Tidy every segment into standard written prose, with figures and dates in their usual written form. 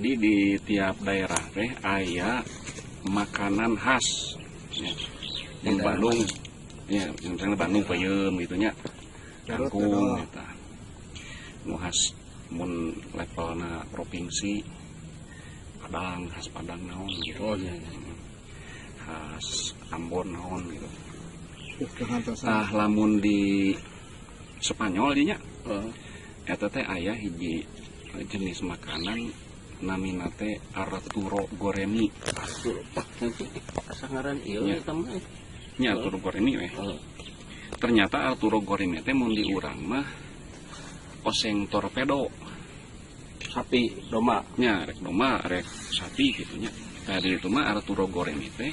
Jadi di tiap daerah teh aya makanan khas ya. Di Bandung ya, misalnya Bandung peuyeum gitu nya. Garut, Kangkung dodol. Eta. Nu khas mun levelna provinsi Padang, khas Padang naon gitu. Oh iya. Khas Ambon naon gitu. Kehantosan. Tah, lamun di Spanyol dinya eta teh aya hiji jenis makanan namina teh Arturo Goremi. Arturo. Nanti asa ngaran ieu Nya. Eta mah. Nya, Arturo Goremi weh. Ternyata Arturo Goremi teh mun di urang mah oseng torpedo. Sapi, domba. Nya, rek domba rek sapi gitu nya. Nah, di itu mah Arturo Goremi teh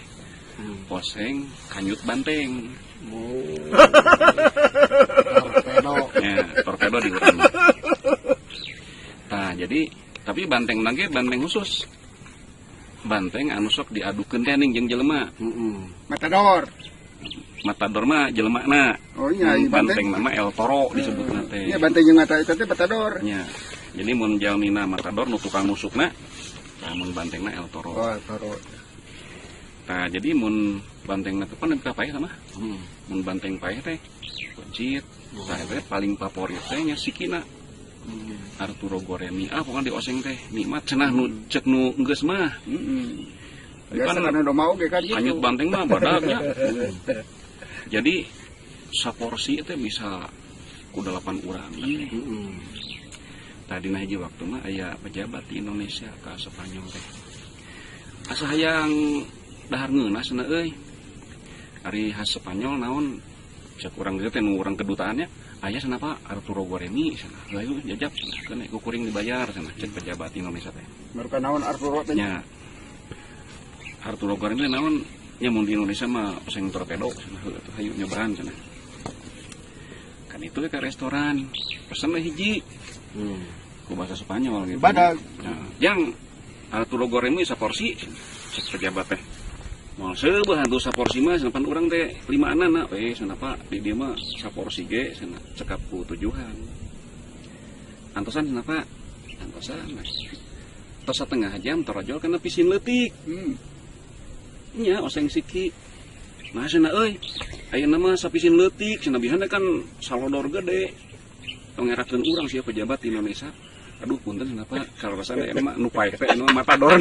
oseng kanyut banteng. Oh. Torpedo. Ya, torpedo di urang mah. Nah, jadi tapi banteng lagi banteng khusus, banteng anu sok diadukeun teh ning jeung jelema. Matador. Matador mah jelemana. Oh iya, iya, banteng nama El Toro disebutna teh. Iya, banteng jeung mata itu teh matador. Nya. Jadi mun jalmina matador nu tukang nusukna, nah mun bantengna El Toro. Oh, toro. Nah, jadi mun bantengna teh pan ka paeh sama. Mun banteng paeh teh pencit. Nah, eta teh paling favorit teh nya sikina. Arturo Goremi. Ah, pokoknya di oseng teh nikmat cenah nu cek nu geus mah. Tapi Biasa kan karena udah mau ge kan gitu. Hanyut banteng mah badagnya. Jadi saporsi teh bisa ku delapan urang. Tadi nah hiji waktu mah aya pejabat di Indonesia ke Spanyol teh. Asa hayang dahar ngeunah cenah euy. Ari khas Spanyol naon? Cek urang dieu teh nu urang kedutaannya, aya cenah, Pak, Arturo Goremi cenah. Hayu jajab cenah, keun ku kuring dibayar cenah, cek pejabat Indonesia teh. Merupakan naon Arturo teh? Nya. Arturo Goremi naon? Nya, mun di Indonesia mah oseng torpedo cenah. Heuh atuh, hayu nyobaan cenah. Kan itu ke restoran, pesen we hiji ku bahasa Spanyol gitu. Badag. Nah, yang Arturo Goremi saporsi, cek pejabat teh. Moal seubeuh hantu saporsi mah cenah, pan urang teh limaanana we cenah, Pak, di dieu mah saporsi ge cenah cekap ku tujuhan. Antosan cenah, Pak. Antosan. Tos setengah jam torojol kana pisin leutik. Nya oseng siki. Nah cenah euy, ayeuna mah sapisin leutik cenah, biasana kan salodor gede. Tong ngerakeun urang sia pejabat di Indonesia. Aduh, punten cenah, Pak, kalau rasana emang nu paeh teh anu matador.